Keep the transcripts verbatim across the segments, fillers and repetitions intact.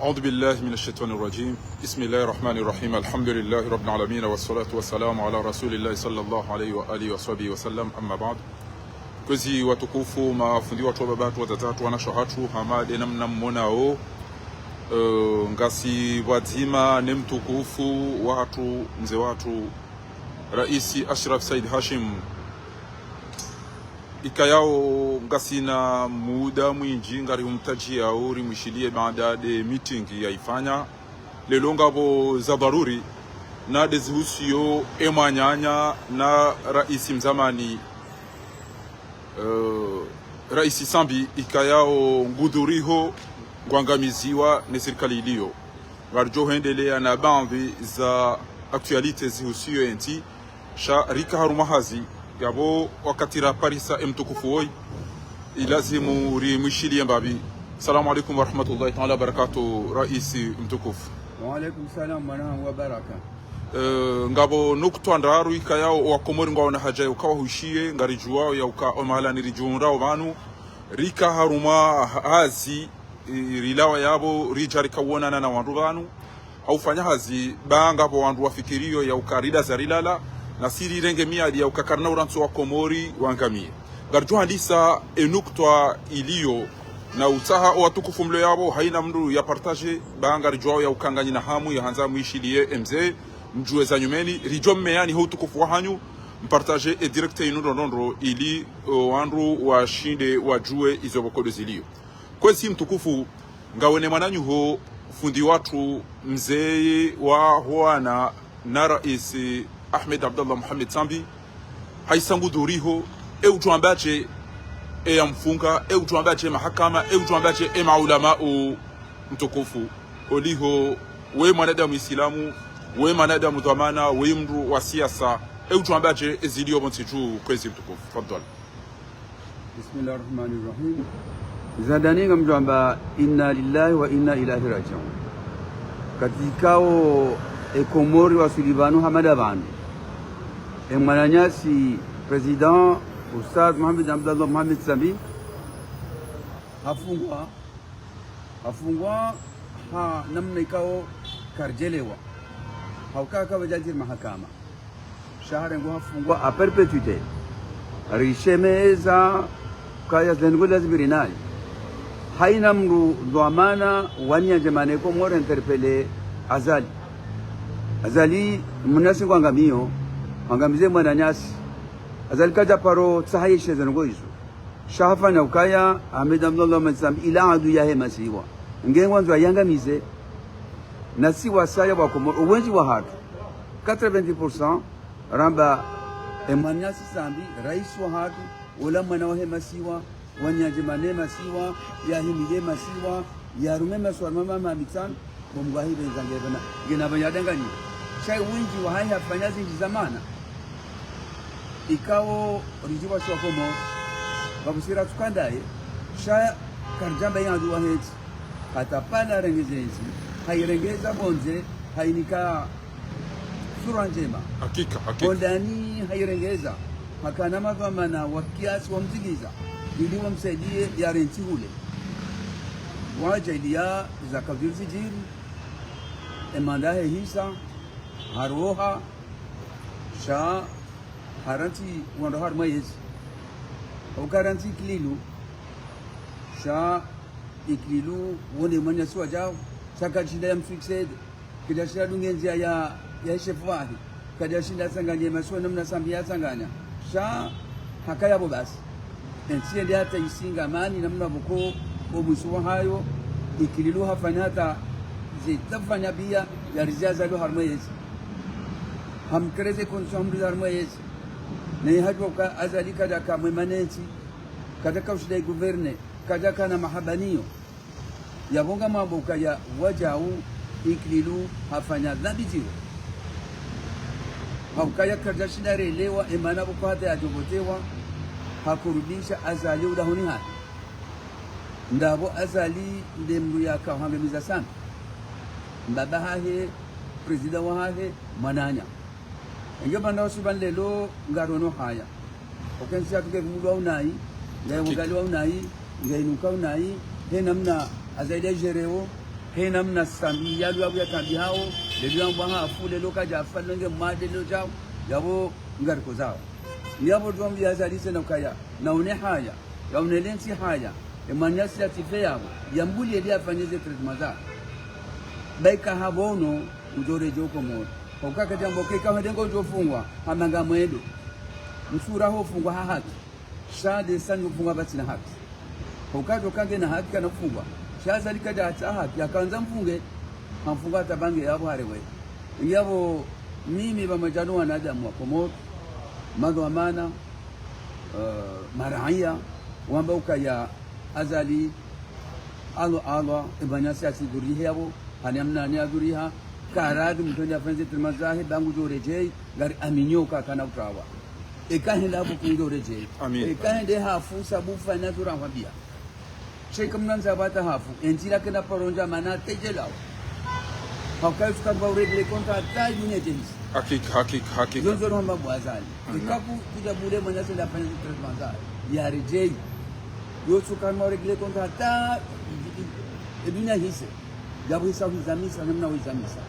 أعوذ بالله من الشيطان الرجيم. بسم الله الرحمن الرحيم. الحمد لله رب العالمين، والصلاة والسلام على رسول الله صلى الله عليه وآله وصحبه وسلم. أما بعد. Kwezi watukufu, mafundi watru, wababa watru, wadzadze watru, wanashe hatru, hama de namna mmonao, eh, ngasi pvwadzima ne mtukufu watru, mze watru, Raisi Ashraf Said Hashim. Ikayao ngasina muda mwindji ngarihumtadjiyao rimwishiliye baada de meeting yaifanya. Leo ngapvo za dharuri na de zihusiyo e mwananya na raisi mzamani, eh, Raisi Sambi, ikayao ngudhuriho ngwangamiziwa ne sirikali iliyo. Ngaridjo hwendelea na baadhwi za actualités zihusiyo entsi, sha rika harumwa hazi, yapvo wakati raparisa e mtukufu woyi, ilazimu rimwishiliye mbapvi. Salamu alaikum warahmatullahi taala wabarakatuh, raisi mtukufu. Wa alaikum salam, mwanangu wa baraka. Eh, ngapvo nukutwa ndraru ikayao owakomori ngwaona haja yauka wahushiye, ngaridjuwao yauka omahala niridjihundrao pvanu, rika harumwa ha-, hazi, i-, rilawa yapvo, ridja rikawonana na wandru pvanu, haufanya hazi, ba ngapvo wandru wafikiriyo yauka ridaza rilala, na si rirenge miadi yauka karina urantsi owakomori wangamiye. Ngaridjo handisa e nukutwa iliyo, na utsaha owatukufu mlo yapvo, haina mndru ya partage, ba ngaridjuwao yauka nganyina hamu yahandza mwishiliye e mze, mdjuwe za nyumeni, ridjo mmeyani ho utukufu wahanyu, mpartage e direct inu ndrondrondro ili, o, wandru washinde wadjuwe izo pvoko de ziliyo. Kwezi mtukufu, ngawe ne mwananyaho fundi watru mze wa hwana na raisi Ahmed Abdallah Mohamed Sambi, haisa ngudhuriho, e udjo amba dje e yamfunga, e udjo amba dje mahakama, e udjo amba dje e maulama u mtukufu, oliho we mwanadamu Isilamu, we mwanadamu dhwamana, we mndru wa siasa, e udjo amba dje e ziliyo pvontsi dju, kwezi mtukufu. Tafadhali. Bismillahi rahmani rahim. Za ndani ngamdjo amba inna lillahi wa inna ilaihi rajiun. Katika o e Komori waswili pvanu hama da pvanu, e mwananyasi Président Oustadh Mohamed Abdallah Mohamed Sambi hafungwa, hafungwa ha namna ikao karidjelewa. Hauka kapvadjadjiri mahakama. Sha harengwa hafungwa à perpétuité. Rishemeza kaya zendrongoo lazima rinali. Haina mndru dhwamana wa nyandjemane Komori interpellé Azali. Azali mwananyasi ngwangamiyo, hangamize mwananyasi. Azali kadja paro tsaha yeshe zendrongoo izo. Sha hafanya ukaya Ahmed Abdallah Mohamed Sambi ila adui yahe masiwa. Nge ngwandzo yangamize na si wasaya wa Komori, owendji wahatru, quatre-vingt-dix pour cent, ramba e mwananyasi Sambi, raisi wahatru, ola mwana wahe masiwa, wa nyandjemane masiwa, yahimile masiwa, yarume masiwa mama mitsanu, bo Mngu ahipvendza ngena, ngena pvanyadangani. Sha wendji wahahe hafanya zindji za mana. Ikao ridjiwa shiwa Komori, pvapvo si ratsuka ndaye, sha karidjamba yandru wahetsi. Hata pvala rengeze ntsi, hairengeza pvondze, hainika sura ndjema. Hakika, hakika. Pvo ndani hairengeza, hakana madhwamana wa kiasi wamtsikiliza, ili wamsaidiye yarentsi hule. Wadja ili ya za kaviri zidjiri, e manda yahe hisa, haroha, sha harantsi wandru harumwa yezi. Hauka harantsi Ikililu, sha Ikililu wone mwananyasi wadjao, sha kadjashinda yamsuccédé. Kadjashinda adunge ndziya ya, ya shefu wahe. Kadjashinda atsanganye masiwa namna Sambi yatsanganya. Sha hakaya pvo basi. Entsi yende hata isinga amani namna pvoko omwiso wahayo, Ikililu hafanya hata ze tsafanya pia yarizi Azali harumwa yezi. Hamcréer ze conditions hamriza harumwa yezi. Naye hadjuwa uka Azali kadjaka mwema ne ntsi, kadjaka ushinda igouverner, kadjakana mahaba nayo. Yapvo ngamwambo ukaya wadjau Ikililu hafanya dhambi ndziro. Haukaya karidjashinda relewa emana pvoko hata yadjovotewa, hakurubisha Azali udahoni hahe. Ndapvo Azali nde mndru yaka uhangamiza sana. Mbaba hahe, président wahahe, mwananya. Enge pvanda wasuba lelo ngarono haya. Oka entsi yatru nge vumulwa unayi, nge... Hakika. Wangaliwa unayi, nge inuka unayi, he namna Azali ya gérer o, He namna Sambi yalo yapvo yatambihao, lelo yambwa hafu, lelo kadjafa, lenge mwade lelo djao, yapvo ngariko zao. Yapvo twambiya Azali tsena ukaya, na une haya, ya une lentsi haya, emwananyasi yatsife yapvo, yambulie ili yafanye ze traitement za. Baika hapvono, udjoredjei Komori. Hauka kadjambo keka hende ngodjofungwa, hama ngamwendo. Msura hofungwa ha haki. Sha de sanyo fungwa pvatsina haki. Hauka djo kangena haki kana fungwa. Sha Azali kadja hatsaha haki, yakandza mfunge, hamfunga hata bange yapvo harewe. Yapvo mimi pvamwedja no wanadamu wa Komori, madhwamana, eh, maraya, wamba ukaya Azali, alwa, alwa, emwananyasi yatsidhurihe yapvo, hani amna ani adhuriha, karadhi mtru ende afanye ze traitement zahe, ba ngudjoredjei, ngari aminio uka kana utrawa. Eka hende hapvo kundjoredjei. Amin. Eka hende hafu sabu fanya zura hwambia. Sheikh mnandza pvata hafu, entsi la kena paronja mana tedjelao. Hauka yitsuka pva uregle kontra hata yunye tedjisi. Hakika, hakika, hakika. Zonzo no hamba bo Azali. Amin. Eka ku, kudja bule mwananyasi nda fanya traitement za. Yaredjei. Yotsuka pva uregle kontra hata, e, e, e dunia hise. Yapvo hisa huizamisa, namna huizamisa.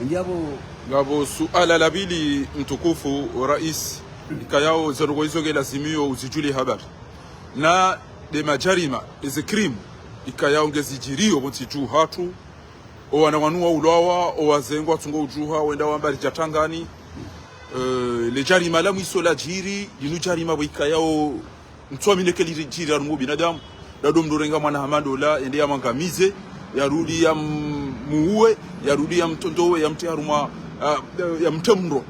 Ndiyapvo. Ngapvo suala la pvili mtukufu Rais, ikayao ze ndrongoo izo nge lazimiyo uzidjulie habari. Na de madjarima, eze crime, ikayao ngezidjirio pvo ntsi dju hatru, o wana wanu waulwawa, o wazee ngwatsungo udjuha, wenda wamba ridja tangani. Eh, le djarima la mwiso ladjiri, linu djarima pvo ikayao ntsuamini ke lidjiri harumwa binadamu. Dado mndru renga mwana hama ndola, yende yamwangamize, yarudi yamuue, yarudi yamtondowe, yamtrie harumwa, ah, yamtrie mndro,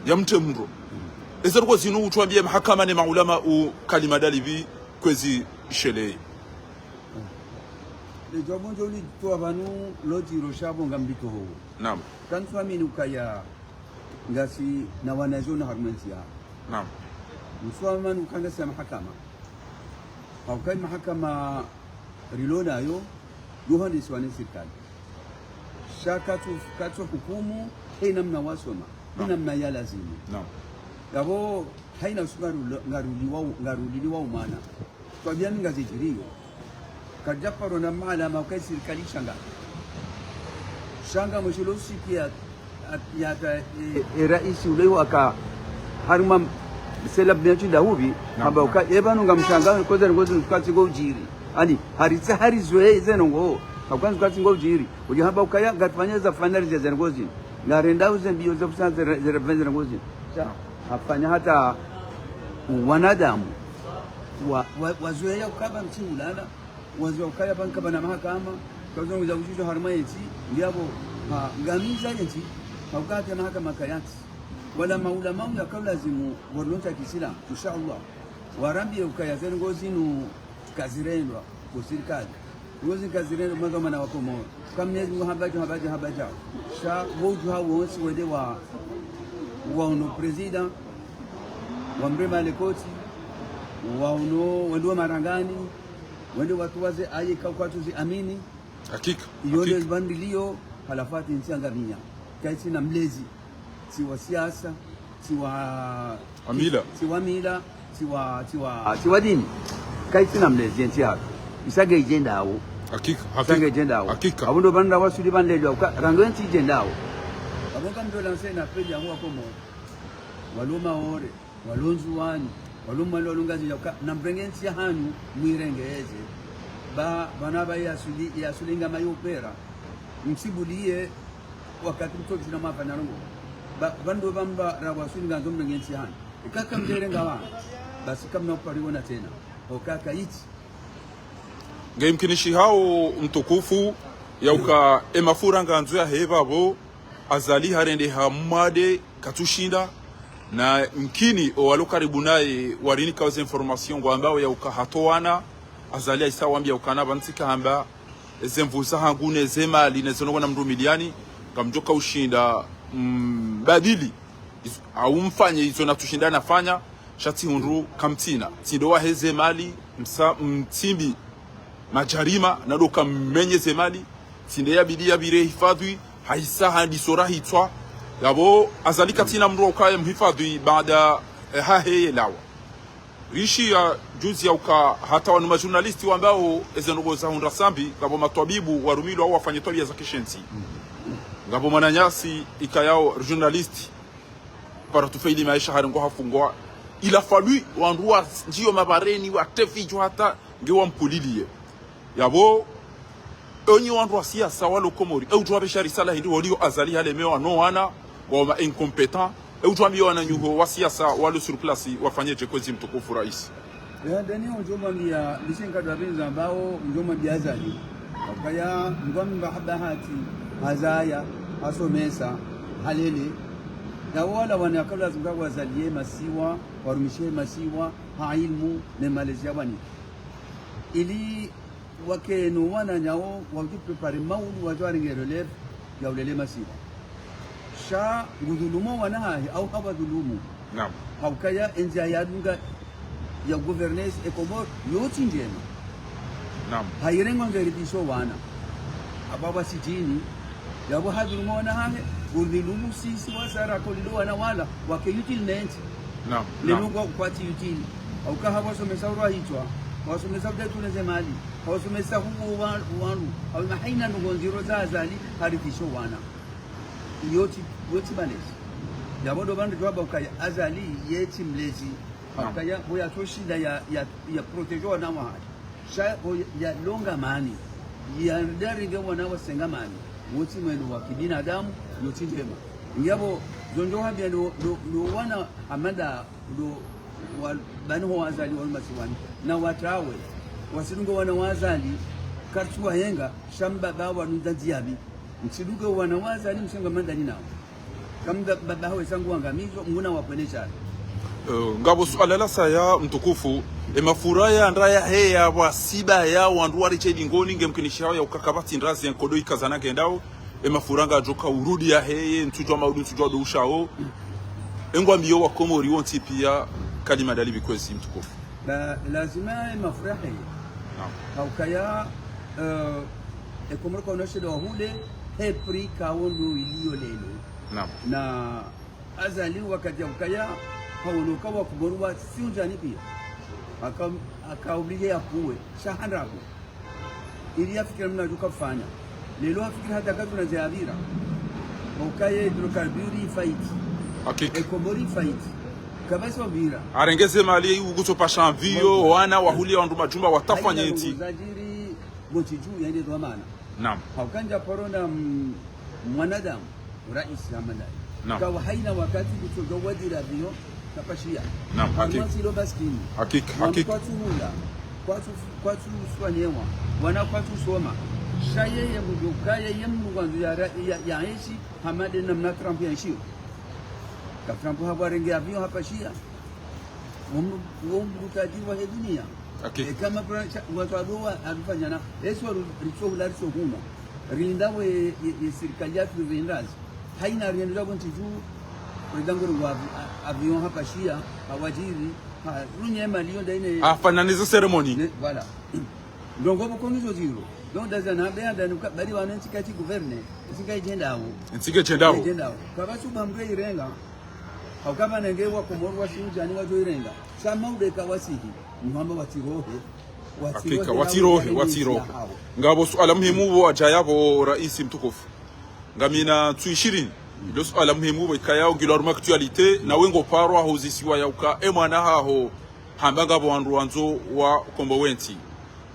yamtrie mndro. Eze ndrongoo zinu utwambiye mahakama ne maulama u kalima dalipvi kwezi ishelei. Le djawabu ndjo ulitowa pvanu lodjiro sha pvo ngamlitoho. Naam. Kantsuamini ukaya ngasi na wanazioni harumwa entsi ya. Naam. Ntsuamini uka ngasi ya mahakama. Hauka ye mahakama rilo nayo, yo handisiwa ne sirikali. Sha katsu, katsu hukumu, he namna wasoma, he namna ya lazimu. Naam. Yapvo, haina usiku ngaruli-, ngaruliwa, ngaruliliwa umwana. Twabia mi ngazidjirio. Kadja paro na mahala ma uka ye sirikali shanga. Shanga mweshelo usikia, at-, yata, e, e raisi ule waka harumwa sela bneti dahupvi, naam, hamba uka, e pvanu ngamshanga, koza ngozi nukatsi ngo udjiri. Ani, haritsa harizwe ze ndrongoo, hakwanza katsi ngo udjiri. Udjo hamba ukaya, ngatufanya za fanari ze ndrongoo zinu. Ngarenda uze mbio za kusanza ze, ze, ze ndrongoo zinu. Sha, hafanya hata wanadamu wa, wa, wazoea ukaba mtsi ulala, wazoea ukaya pvanka pvana mahakama, kazongo za ushusho harumwa yentsi, ndiyapvo, ha, ngamiza yentsi, ha ukate mahakama kayatsi. Wala maulama ya kaulazimu, warlonta kisila, insha Allah. Warambie ukaya ze ndrongoo zinu kazirendwa, ku sirikali. Ndrongoo zinu kazirendwa, mwandzo mana wa Komoro. Ka Mwenyezi Mungu hamba djo, hamba djo, hamba djo. Sha, wo udjuha wontsi wende wa, wa uno président, wa mrema lekoti, wa uno, wende wa marangani, wende watuwaze aye ka kwatsu zi amini. Hakika, iyo nde hakika. Zibandilio, halafu ati ntsi yangamia. Kaitsina mlezi, tsi wa siasa, tsi wa, wa mila, tsi wa mila, tsi wa, tsi wa, tsi wa dini. Kaitsina mlezi yentsi yahatru. Isa nge idjendao. Hakika, hakika. Isa nge idjendao. Hakika. Apvo ndo pvanu ra wasuli pvanu lelo, uka, rangu yentsi idjendao. Apvo ngamdjo lancer na peli ya huwa Komoro. Walo Maore. Walo Ndzuwani, walo Mwali, walo Ngazidja, uka, namrenge ntsi yahanyu, mwirenge eze. Ba, pvanu pva yasuli, yasuli ngama yopera. Mtsibulie, wakati mtsotsina mafanya ndrongoo. Ba, pvandru pvamba ra wasuli ngandzo mrenge ntsi yahanyu. Ika kamdjerenga wa, basi kamna upariwona tsena. Oka kaitsi. Nge mkinishihao mtukufu, ya uka emafura ngandzo yahe pvapvo, Azali harendeha mwade katsushinda, na mkini owalo karibu naye warinika ze information ngwambao ya uka hatowana, Azali haisa wambia ukana pvanu tsika hamba, eze nvu zahangu ne ze mali ne ze ndrongoo namrumiliani, ngamdjoka ushinda, mm, mbadili, iz-, au mfanye izo natsushinda nafanya, sha tsi hundru kamtsina. Tsi ndo wahe ze mali, msa-, mtsimbi madjarima, na ndo kamenye ze mali, tsi nde yabidi yapvire hifadhwi, haisa handisa rahitswa. Yapvo Azali katsina mndru ukaye mhifadhwi baada, eh, hahe yelawa. Rishiya juzi yauka hata wanu majournaliste wambao eze ndrongoo za hundra sambi, ngapvo matwabibu warumilwa wafanye twabia za kishenzi. Ngapvo mwananyasi ikayao journaliste, para tufeli maesha harengwa hafungwa. Il a fallu wandru wandjiyo mabareni, watefijo hata nge wampuliliye. Yapvo, enyi wandru wa siasa walo Komori, eutsu wapvesha risala hindri holiho Azali halemewa no wana, ngwao ma incompétents, eutsu wambiye wananyuho wa siasa walo sur place wafanye dje kwezi mtukufu raisi. Ehe, ndeni undjo mwambiya, ndishe nkado wapvendza mbao, undjo mwambiya Azali. Ukaya, ngwamba haba hati, hazaya, hasomesa, halele. Na wala wana yakalazimu ka wazaliye masiwa, warumishe masiwa, ha ilmu, ne malezi ya wani. Ili wake no wananyawo, wadjo préparer maulu wadjo warenge relève ya ulele masiwa. Sha ngudhulumu wana hahe, au hawadhulumu. Naam. Haukaya endziya yadunga ya gouvernance e Komori, yotsi ndjema. Naam. Hairengwa nge ridisho wana. Aba wa sijini, yapvo hadhulumu wana hahe, udhulumu sisi wasara kolido wana wala, wake utilement. Naam, lelo naam. Kwa, kwatsi utile. Auka hawasomesa urwa hitswa, hawasomesa udatule ze mali, hawasomesa huo wa, wanu, hawe mahaina ndrongoo ndziro za Azali, haridisho wana. Yotsi, yotsi malezi. Yapvo ndo pvandru djwamba ukaya Azali yetsi mlezi. Naam. Ukaya, bo yatoshinda ya, ya, ya protéger wana wahe. Sha bo ya, ya longa mani. Ya ndari nge wana wasenga mani. Wotsi mwendo wa kibinadamu, yotsi ndjema. Ngiyapvo, zondjo hambia ndo, ndo, ndo wana Hamada, ndo wa, bani ho Azali wa masiwani. Na watrawe, wasidunge wana wa Azali, kartsu wahenga, sha mbaba wanu ndzandziyabi. Msidunge wana wa Azali, msenga mandani nawo. Kamda baba hawe sangu wangamizo, muna wapwene shari. Eh, ngapvo suala la saya mtukufu, e mafura ya ndraya heya, wasiba ya, wandru wariche dingoni, nge mkinisha ya ukakabati ndrazi ya nkodo ikazana ngendao, e mafura ngadjoka urudi ya heye, ntsudjwa maudu, ntsudjwa do ushao. Engwambiyo wa Komori wontsi pia, kalima dali bikwezi mtukufu. La, lazima e mafura heye. Naam. Haukaya, eh, e Komori kwa unoshe do hule, he prix kawondo iliyo lelo. Naam. Na Azali wakati ya ukaya, hawono ka wa Komori wa siunjani pia. Aka, aka obligé ya kuwe, sha handrabo. Ili yafikira mna djuka fanya. Lelo afikira hata kazi na zayabira. Ukaye hydrocarbure ifaiti. Hakika. E Komori ifaiti. Kabasi wabira. Arengeze mali ukutso pasha mviyo, wana wahulia wandru majumba watafanya eti. Zajiri, motsi dju, yaende dhwamana. Naam. Haukandja paro na, mm, mwanadamu, raisi Hamada. Naam. Kawa haina wakati kutsodjo wadira avion, kapashia. Naam, hakika. Harumwa silo maskini. Hakika, hakika. Kwatsu hula, kwatsu, kwatsu swanyewa, wana kwatsu soma. Sha yeye mdjo kaya ye mnu wandzo ya ra-, ya, ya enshi, Hamada namna Trump ya enshio. Ka Trump hapvo arenge avion hapashia. Wo mdru, wo mdru tajiri wa he dunia. Hakika. E kama kuna cha, wandru wadowa, alifanya na, esi wa ru-, ritso hula ritso hunwa. Rinda we, ye, ye sirikali yatru rindazi. Haina riendo djabo ntsi dju, ridango ri wa avi-, a-, avion hapashia, hawajiri, ha, runye mali yo nda ine. Afananiza cérémonie. Ne, voilà. Ndrongoo pvoko ngizo ziro. Donc, daza na be anda nuka, bali wana ntsi kati gouverne, ntsi ka idjendao. Ntsi ka idjendao. Idjendao. Kabasi uba mdru irenga. Haukaba nenge wa Komori wa siunjani wadjo irenga. Sha maudu eka wasihi. Muhamba watsirohe. Hakika, watsirohe, watsirohe. Ngapvo suala muhimu pvo wadjaya pvo raisi mtukufu. Ngamina ntsu ishirini. Ilo suala muhimu pvo ikayao ngilo harumwa actualité, na we ngo parwa ho uzisiwa ya uka, e mwana haho, hamba ngapvo wandru wandzo wa kombowe ntsi.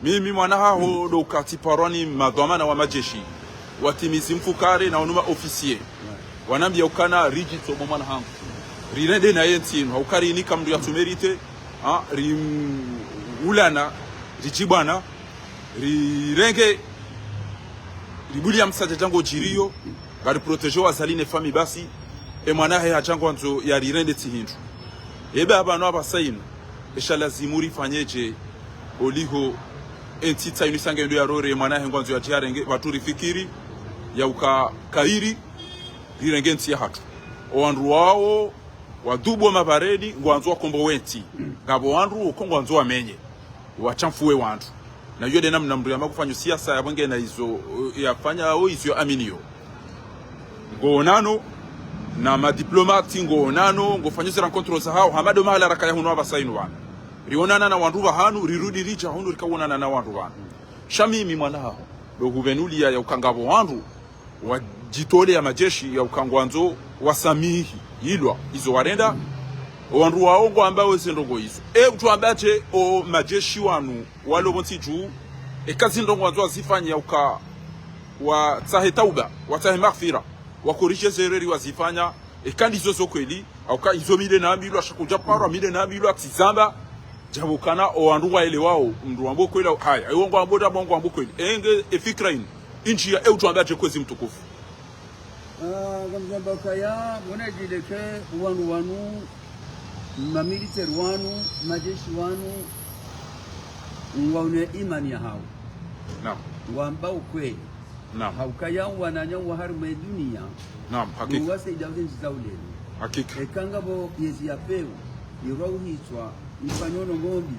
Mimi mwana haho ndo uka tsiparwa ni madhwamana wa majeshi. Watimizi mfukare na wanu ma officier. Wanambia ukana ridji tsomo mwana hangu. Rirende na ye ntsi inu. Haukari inika mdru yatsu mérité. Ha, ri m-, ulana, ridjibwana, rirenge, ribuli ya msadja django djiriyo, ngari protéger wa Azali ne famille basi, e mwana he hadjango andzo ya rirende tsi hindru. Ebe apvanu apvasa inu, esha lazimu rifanye dje, oliho, e ntsi tsa inu isange ndo ya rore, e mwana he ngwandzo ya djiharenge, pvatsu rifikiri, ya uka kairi, rirenge ntsi ya hatru. O wandru wao, wadhubu wa mabareni, ngwandzo wa kombowe ntsi. Ngapvo wandru, uko ngwandzo wamenye. Wachamfuwe wandru. Na iyo nde namna mdru yamba kufanya siasa ya bwenge na izo, yafanya o izo aminiyo. Ngoonano, na madiplomati, ngoonano, ngofanyo ze rencontre za hao, hama ndo mahala rakaya hunu apvasa inu pvanu. Rionana na wandru pvahanu, rirudi ridja hunu rikaonana na wandru pvanu. Sha mimi mwana haho, ndo hupvenulia ya uka ngapvo wandru wadjitolea majeshi ya uka ngwandzo wasamihi ilwa izo warenda, o wandru wao ngwambao eze ndrongo izo. E, utsuambadje o majeshi wanu walo pvontsi dju, eka zi ndrongo wandzo wazifanye ya uka watsahe tauba, watsahe maghfira, wakoridje ze erreur wazifanya, eka ndizo zo kweli, hauka izo mi nde nambilwa, sha kudja parwa mi nde nambilwa, tsizamba, djapvo kana o wandru waelewao, mndru wambo kweli, haya, iwo ngwambo ndrabo ngwambo kweli. Enge, e fikira inu, indjia, e utsuambadje kwezi mtukufu. Ah, ngamdjamba ukaya, wona djileke, wanu wanu, mamilitaire wanu, majeshi wanu, ngwaone imani yahao. Naam. Ngwamba ukweli. Naam. Haukaya wananya wa harimwa e dunia. Naam, hakika. Ndo wasaidia uze ntsi za ulele. Hakika. Eka ngapvo yezi ya pewu, irwa uhitswa, ifanyo no ngombi,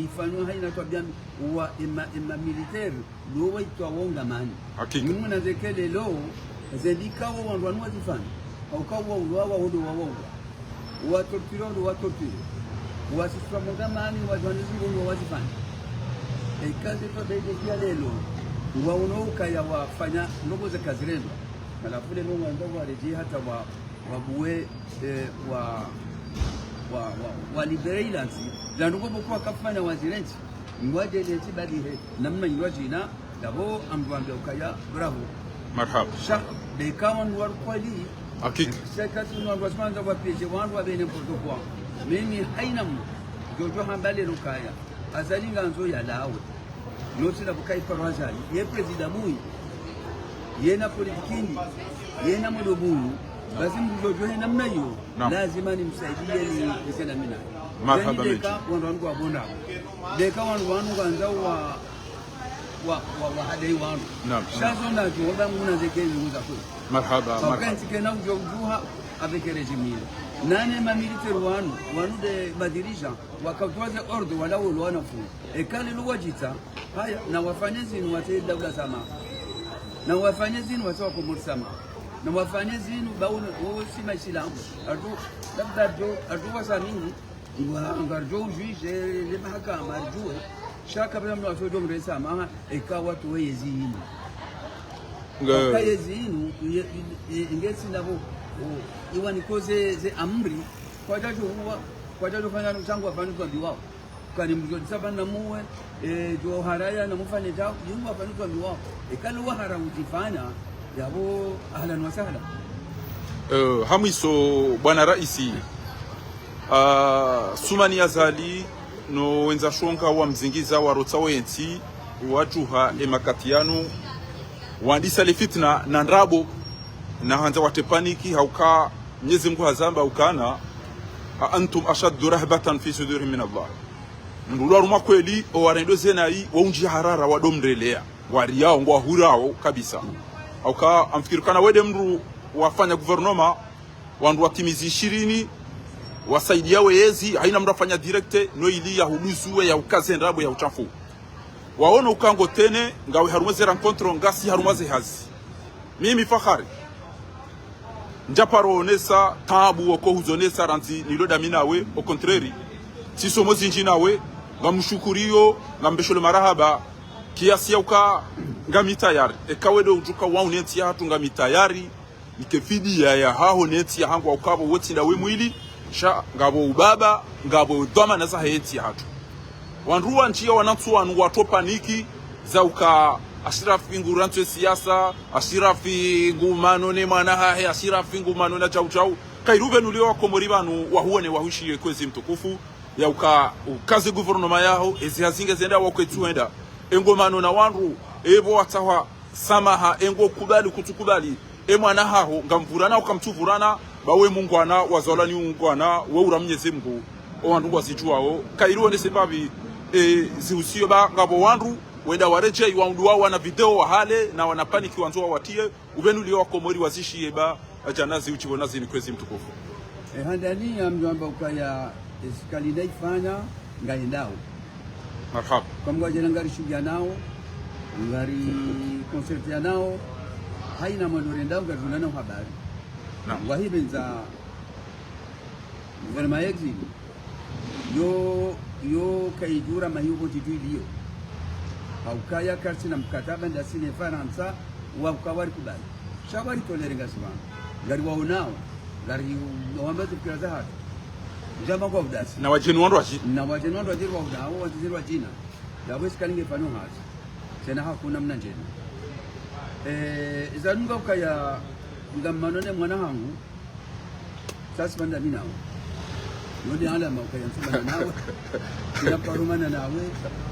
ifanyo haina twabia mbi, wa ema, ema militaire, ndo waitwa wonga mani. Hakika. Ni mwana ze kelelo, ze ndikao wandru wanu wazifanya. Hauka waulwa, waondo wawaulwa. Watorture, waondo watorture. Wasiswa monga mani, wadjwani zi ndrongo wazifanya. Eka ze twa dede pia lelo. Waono ukaya wafanya ndrongo ze kazirendwa. Halafu lelo wandza waredjei hata wa, wabuwe, eh, wa, wa, wa, wa libérer ila ntsi. Za ndrongo pvoko wakafanya wazirentsi. Ngwadje lentsi balihe. Namna ilwa djina. Dabo amdru wambia ukaya, bravo. Marhaba. Sha, beka wandru wa kweli. Hakika. Sha eka tsi wandru wa swanza wa piéger wandru wa bene n'importe quoi. Mimi haina mndru. Djodjo hamba lelo ukaya. Azali ngandzo yalawe. Notsi la bukai paro Azali. Ye président buyi. Yena politique ndi. Yena modo buyi. Basi mndru djodjo he namna iyo. Naam. Lazima nimsaidie ni, nise na mina. Marhaba. Yaani beka, menshi. Wandru wanu kwa bonda. Beka wandru wanu kwanza wa wa, wa, wa hadei wanu. Naam, naam. Sha zo nadjo, waba nguna zeke nguza kwe. Marhaba, marhaba. Wakati kena udjo udjuha, avec régime. Nane ma militaire wanu, wanu nde ma dirigeant, wakatowa ze ordre wala wolo wana fu. Eka lelo wadjita, haya, na wafanye zinu watsahe daula samaha. Na wafanye zinu watsahe wa Komori samaha. Na wafanye zinu ba wolo, wo si ma Isilamu. Ardu, labda ardu, ardu wasamihi, Ngwa, ngaridjo udjuwa, le mahakama, ridjuwe. Sha kabla mndru atsodjo mresa, maha, eka watowe yezi inu. Nga- Eka yezi inu, ye, ye, ye, nge tsi nabo, o, iwaniko ze, ze amri, kwadjadjo huwa, kwadjadjo fanya no shangu wafanye utwambiwao. Kani mdjo disa pvanu na muwe, e, djo haraya na mufanye djao, yungu wafanye utwambiwao. Eka lo wahara udjifanya, yabo, ahlan wa sahlan. Eh, ha mwiso, bwana raisi, ah, Sumani Azali, no wendza shonga wa mzingiza wa rotsa wentsi, wadjuha e makati yanu, wandisa le fitna na ndrabo, na handza watre paniki, hauka Mnyezi Mngu hazamba ukana, "A antum ashaddu rahbatan fi sudurihim min Allah." Mndru ulwa harumwa kweli, o warendo zenayi, waundji harara, wado mrelea. Wariyao, ngwahurao kabisa. Hauka, amfikiri kana wende mndru wafanya gouvernement, wandru watimizi ishirini, wasaidia weyezi, haina mndru afanya direct, no ili ya huduzuwe, ya hukaze ndrabo, ya hutshafu. Waono uka ngo tene, ngawe harumwa ze rencontre, ngasi harumwa ze hazi. Mimi Fakhari. Ndjaparo onesa tabu woko huzonesa randzi nilo dami nawe, au contraire. Tsisomo zindji nawe, ngamshukuriyo, ngambesholo marahaba, kiasi ya uka ngami tayari. Eka wendo udjuka wa unentsi ya hatru ngami tayari, nike fidiya ya haho nentsi ya hangu wa ukapvo wotsi ndawe mwili, sha ngapvo ubaba, ngapvo dhwamana za hentsi ya hatru. Wandru wandji ya wanantsu wanu watro paniki, za uka Ashirafi ngu rantsu e siasa, Ashirafi ngu mano ne mwana hahe, Ashirafi ngu mano na djau djau. Kairu pvenu liyo wa Komori pvanu, wahuone, wahushiye kwezi mtukufu, ya uka, ukaze gouvernement yaho, ezi hazi nge zenda wa kwetsu henda. Engo mano na wandru, evo watsahwa, samaha, engo kubali, kutsukubali. E mwana haho, ngamvurana, ukamtsuvurana, ba we mungwana, wazalwa ni ungwana, we ura Mnyezi Mngu, o wandru ngwazidjuwao. Kairu wone sababu, e, zihusiyo ba, ngapvo wandru, wenda waredjei, waundru wao wana video wahale, na wana paniki wandzo wawatiye, upvenu liyo wa Komori wazishiye ba, adjana zi uchipvo na zini kwezi mtukufu. E, handani ya mdjwamba ukaya, e, sikali na ifanya, ngayendao. Marhaba. Kwa mgwa djana ngari shughuli nao, ngari concert ya nao, haina mwando rendao, ngari zuna nao habari. Naam. Wahipvendza gouvernement ya exil. Yo Yo kayidjura mahiyo koti tu iliyo. Haukaya kartsina mkataba ndasi ne Farantsa, wauka warikubali. Sha waritolere ngasi pvanu. Ngariwaonao, ngariwamba zifikira zahatru. Ndjama kwa udasi. Na wadjeni wandru wadji. Na wadjeni wandru wadji riwaonao, wadzidze ridjina. Yapvo isikali nge pvanu hatru. Tsena hakuna mna ndjeni. Eh, iza nunga ukaya ngamano ne mwana hangu, sasi pvanda mi nawe. Yo nde alama ukaya ntsumana nawe. Tsina paro mana nawe.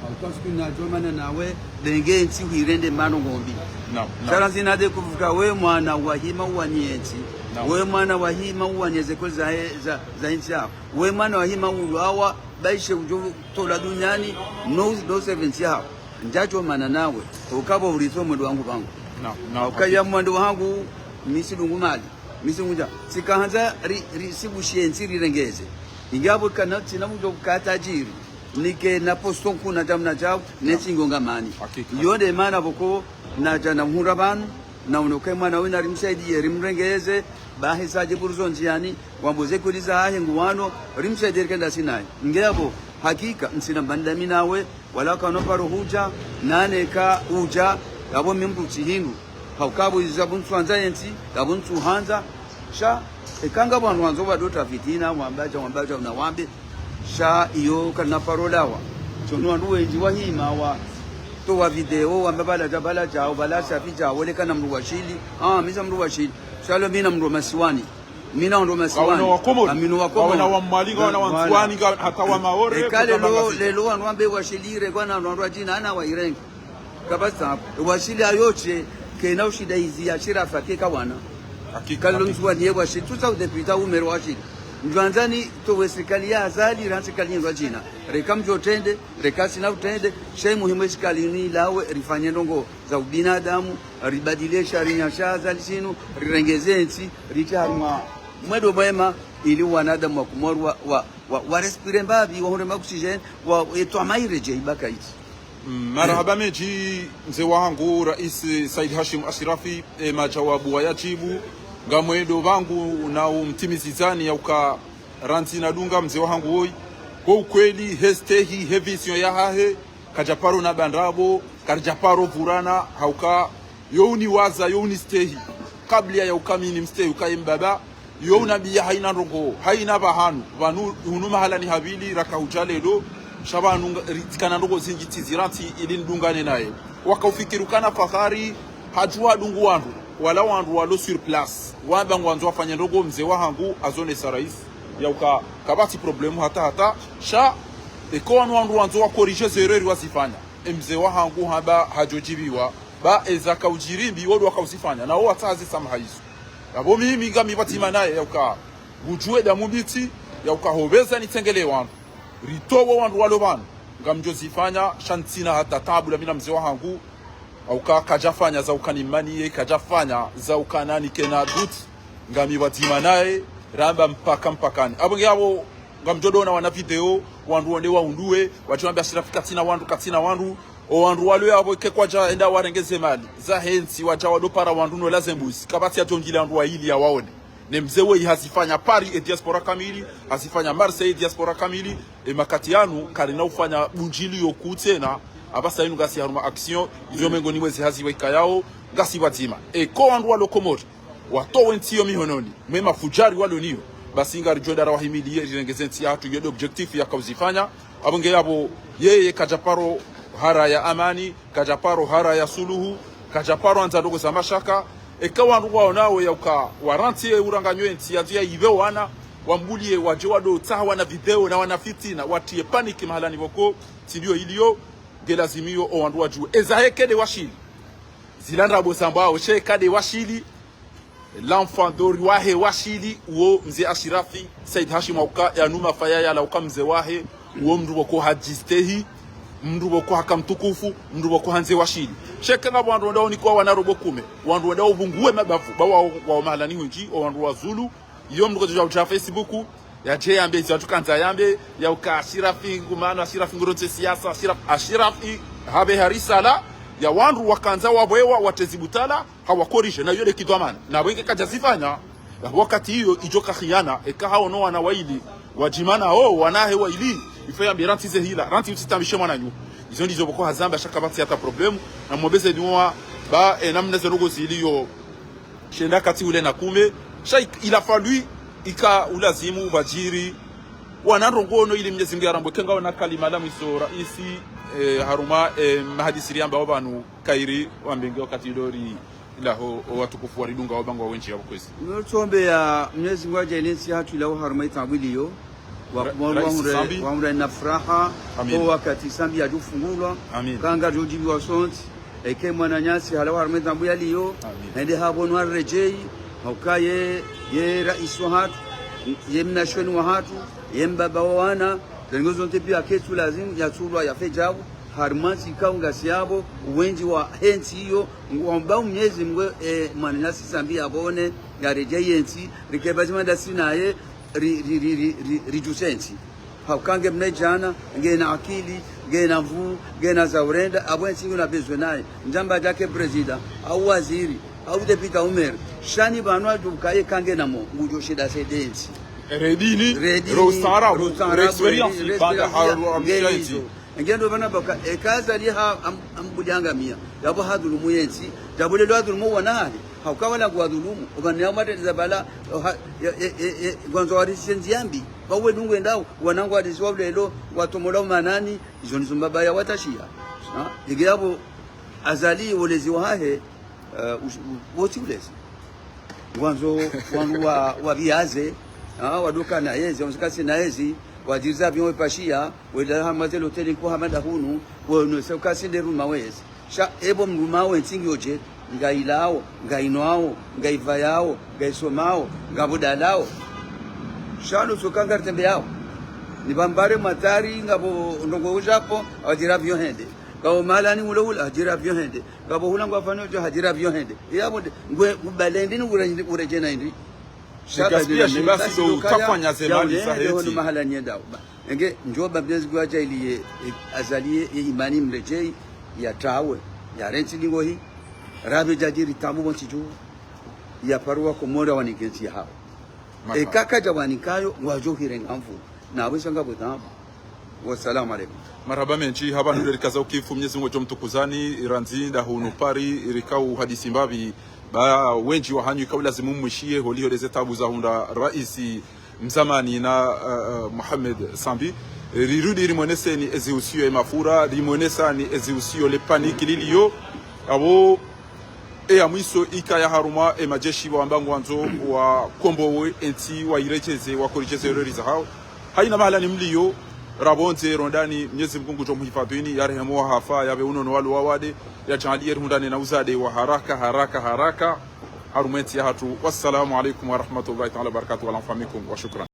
Hauka suku nadjo mana nawe. Benge ntsi huirende mano ngombi. Naam, naam. Sha randzi nade kuvuka we mwana wahima uwani entsi. Naam. We mwana wahima uwani ezekoli za, za, za entsi yaho. We mwana wahima ulwawa, baishe udjo tolwa duniani, no, no servant yaho. Ndjadjo mana nawe. Ukapvo uritso mwendo wangu pvangu. Naam, naam. Ukaya mwendo wangu, mi tsidungu mali. Mi tsidungu ndja. Tsikahandza ri, ri, risibushiye ntsi rirengeze. Inga pvo kana tsina mdjo kata djiri. Nike na posto nkuu na djamu na djau, ne tsingo ngamani. Hakika. Yo nde mana pvoko nadja namhundra pvanu, naone ukaya mwana wina rimsaidiye, rimrengeze, bahi sadje pvo rizo ndziani, wambo ze kweli zahahe nguwano, rimsaidiye rike ndasi naye. Nge yapvo, hakika, ntsina mbanda mi nawe, wala kano paro hudja, nane ka udja, yapvo mi mdru tsi hindru. Hauka pvo iza pvo ntsuhandza entsi, yapvo ntsuhandza. Sha, eka ngapvo wandru wandzo pvadota fitina, wamba dja, wamba dja, una wambe. Sha, iyo, kana paro lawa. Tsono wandru wendji wahima, watowa video, wamba pvala dja, pvala dja, pvala shafi dja, wole kana mdru wa Shili. Ah, mi tsi mdru wa Shili. Sha lo mi na mdru wa masiwani. Mi na wandru wa masiwani. Ngawona wa Komori. Ngami no wa Komori. Ngawona wa Mwali, ngawona wa Ndzuwani, nga-, hata wa Maore, eka lelo, lelo wandru wambe wa Shili, iregwa na wandru wadjina, ana wairenge. Kapvatsi tabu. Wa Shili ayotshe, kena ushinda izi ya Shirafa keka wana. Hakika. Kalilo mdzuwani ye wa Shili, tutsa udepita umero wa Shili. Ndjwandzani towe sirikali ya Azali, ra sirikali nyindwa djina. Reka mdjo trende, reka tsina utrende, sha i muhimu esirikali ni lawe, rifanye ndrongo za ubinadamu, ribadilishe rinyasha Azali shinu, rirengeze ntsi, ritshe harumwa mwendo mwema, ili wanadamu wa Komori wa, wa, wa, wa respire mbapvi, wahundre ma oxygène, wa, etwama iredjeyi ibaka itsi. Mm, marahaba mendji, mze wahangu, Rais Said Hashim Ashirafi, e, majawabu wayadjibu, ngamwendo pvangu na umtimizizani ya uka randzi nadunga mze wahangu woyi. Kwa ukweli, he stehi, he vision yahahe, kadjaparo na bandrabo, kadjaparo pvurana, hauka, yo uniwaza, yo unistehi. Kabla ya uka mi nimstehi, uka ye mbaba, yo unambiya haina ndrongo, haina pvahanu, pvanu hunu mahalani havili, raka hudja lelo, sha pvanu nga-, ritsikana ndrongo zindji tsi zirantsi ili nidungane naye. Waka ufikiri ukana fahari, hadjuwa dungu wandru, wala wandru walo sur place. Wamba ngwandzo wafanye ndrongo mze wahangu, azonesa rais, ya uka, kapvatsi problème hata hata, sha, eka wanu wandru wandzo wa corriger ze erreur wazifanya. E mze wahangu hamba hadjo djibiwa, ba eza kaudjirimbi, wo ndo waka uzifanya, na wo watsaha ze samaha izo. Yapvo mimi ngami pvadzima naye, ya uka, ngudjuwe damu mbitsi, ya uka hopveza nitsengele wandru. Ritowe wandru walo pvanu, ngamdjo zifanya, sha ntsina hata tabu la mi na mze wahangu, hauka kadjafanya za uka nimaniye, kadjafanya za uka nani kena doute, ngami pvadzima naye, ramba mpaka mpakani. Apvo nge apvo, ngamdjo dona wana video, wandru wonde waunduwe, wadjo wambe Ashirafi katsina wandru, katsina wandru, o wandru walo yapvo ke kwadja enda warengeze mali, zahe ntsi wadja wado para wandru no laze mbuzi, kapvatsi yadjo ngile wandru wayili ya waone. Ne mze woyi hazifanya Paris e diaspora kamili, hazifanya Marseille e diaspora kamili, e makati yanu, karina ufanya bundjili yo kutsena, apvasa inu ngasi harumwa action, izo mengoni mwe zi hazi wayikayao, ngasi pvadzima. Eka wandru walo Komori, watowe ntsi yo mihononi, mwe mafudjari walo niyo, basi ngaridjo dara wahimiliye, rirengeze ntsi yahatru, yo ndo objectif yaka uzifanya, apvo nge yapvo, yeye kadjaparo hara ya amani, kadjaparo hara ya suluhu, kadjaparo andza ndrongo za mashaka. Eka wandru waonao ya uka, warantsi ye uranganyo entsi yadjo ya ipve wana, wambuliye wadje wado tsaha wana video na wana fitina, watriye panique mahalani pvoko, tsi ndiyo iliyo, nge lazimiyo o wandru wadjuwe. Eza heke nde wa Shili. Zila ndrabo zambwao, she eka nde wa Shili, l'enfant d'or wahe wa Shili, uwo mze Ashirafi, Said Hashim hauka, yanu mafaya yala uka mze wahe, uwo mndru pvoko hadjistehi, mndru pvoko haka mtukufu, mndru pvoko handze wa Shili. She eka ngapvo wandru wandao nikwa wana robo kume, wandru wandao pvunguwe mabavu, ba wao, wao mahalani hwendji, o wandru wa Zulu, iyo mndru kodjo dja Facebook, yadje yambe, izo yadjo kandza yambe, ya uka Ashirafi, ngumano Ashirafi ngurontse siasa, Ashirafi, Ashirafi, hapve ha risala, ya wandru wakandza wapvewa, watrezi butala, hawa corriger, na iyo nde kidhwamana. Na pvwenge kadja zifanya, ya wakati iyo idjo ka khiyana, eka haono wana wayili, wadjimana o, wanahe wayili, Il faut yambe rantsi ze hila, rantsi utsitambishe mwananyu. Izo ndizo pvoko hazamba sha kapvatsi hata problème. Na mwombeze dua ba, eh, namna ze ndrongoo ziliyo. Shenda kati ule na kume. Sha ik-, il a fallu ika ulazimu ubadjiri. Wana ndrongoo no ili Mnyezi Mngu yarambwe kenga wana kalima la mwiso raisi, eh, harumwa, eh, mahadisi riamba wapvanu kairi wambenge wakati ndo ri ilaho, o watukufu waridunga wabangwa wendji ya bukwezi. Notsombea Mnyezi Mngu adjaanlie ntsi yahatru ilawe harumwa itaabu iliyo. Wa-, Ra-, wa-, Raisi wahundre-, Sambi. Wahundre na furaha. Amin. O wakati Sambi yadjofungulwa. Amin. Kanga djodjibiwa sontsi. Eke mwananyasi halawa harumwa itaabu yaliyo. Amin. Hende hapvo no aredjeyi. Hauka ye, ye raisi wahatru. Ye mnashioni wahatru. Ye mbaba wa wana. Ze ndrongoo zontsi pia ketsu lazimu yatsulwa yafe djabu. Harumwa ntsi ikao ngasi yapvo, wendji wahe ntsi iyo, ngwambao Mnyezi Mngu, eh, mwananyasi Sambi yapvone, yaredjeyi ye ntsi, rike pvadzima ndasi naye, ri, ri, ridjuse ntsi. Hauka nge mnadjana, ngena akili, ngena nvuu, ngena za urenda, apvo ye ntsi ngina besoin naye. Ndjamba djake président, au waziri, au député au maire. Sha ni pvanu adjukaye kangena mo, ngudjo shinda saidiye ntsi. Redini, Redini, ro ustaarabu, ro ustaarabu, ro expérience, re-, re-, baada expérience, haru ya, amsha ngeni ntsi. Izo. Ngendo pvanu pvaka, eka Azali ha, am-, ambulianga mia. Yapvo hadhulumu ye ntsi, yapvo lelo hadhulumu wana hahe. Hauka wala ngwadhulumu, opvanu ya umateteza pvala, o ha, ya, e, e, e, ngwandzo warishe ndziya mbi. Pvawe nungwe ndao, wana ngwarisiwa lelo, ngwatomola umanani, izo nizo mbaba ya watashiya. Ha? Ike yapvo Azali wolezi wahahe, eh, ush-, u-, wotsi ulezi. Ngwandzo wandru wa, wabiaze, ah, waduka na yezi, wamsikasi na yezi, wadjiriza avion wepashiya, wela hamaze loteli nku hamada hunu, wonese ukasi nde ruma wezi. Sha, epvo mruma we ntsi ngiyo dje, ngailao, ngainwao, ngaivayao, ngaisomao, ngabudalao. Sha, nutsoka ngaritembeyao. Nipvambare matari, ngapvo ndrongoo udjapvo, awadjira avion hende. Ngapvo mahalani ule ule, hadjira avion hende. Ngapvo hula ngwafanyao djo hadjira avion hende. Yapvo nde, ngwe, ubale ndini ure-, uredjeyi na indri. Shaba gaspillage ndini, basi basi ndo ndo kaya, utafanya ze ya mali ule za hende hono hetsi. Mahala nyendao. Ba, enge, ndjo ba Mnyezi Mngu adjaanlie, e, Azali ye, ye imani mredjeyi, yatawe, yarentsi ndingo hi, rapve djadjiri tamu pvontsi dju, yapvaruwa Komori wanike ntsi yahao. Marahaba. Eka kadja wanikayo, ngwadjo hirenga nvu. Na wesa ngapvo tamu. Wassalamu alaikum. Marahaba mendji, hapvanu ndo rikaza ukifu, Mnyezi Mngu ngudjo mtukuzani, randzi nda hunu Paris, rikao uhadisi mbapvi, ba wendji wahanyu ikao lazimu mwishiye, holiho leze tabu zahundra raisi mzamani na, eh, eh, Mohamed Sambi. Rirudi rimweneseni ezi usiyo ye mafura, rimwenesani ezi usiyo le panique liliyo. Apvo, e ya mwiso ikaya harumwa e madjeshi wamba ngwandzo wakombowe entsi wayiredjeze, wakoredjeze erori zahao. Haina mahalani mliyo, rapvondze rondani, Mnyezi Mngu ngudjo muhifadhwini, yarehemu wahafa, yapve unono walo wawade, yadjaanlie rihundrane na uzade wa haraka, haraka, haraka, harumwa entsi yahatru. Wassalamu alaikum warahmatullahi taala wabarakatuh, wala mfamikum, wa shukran.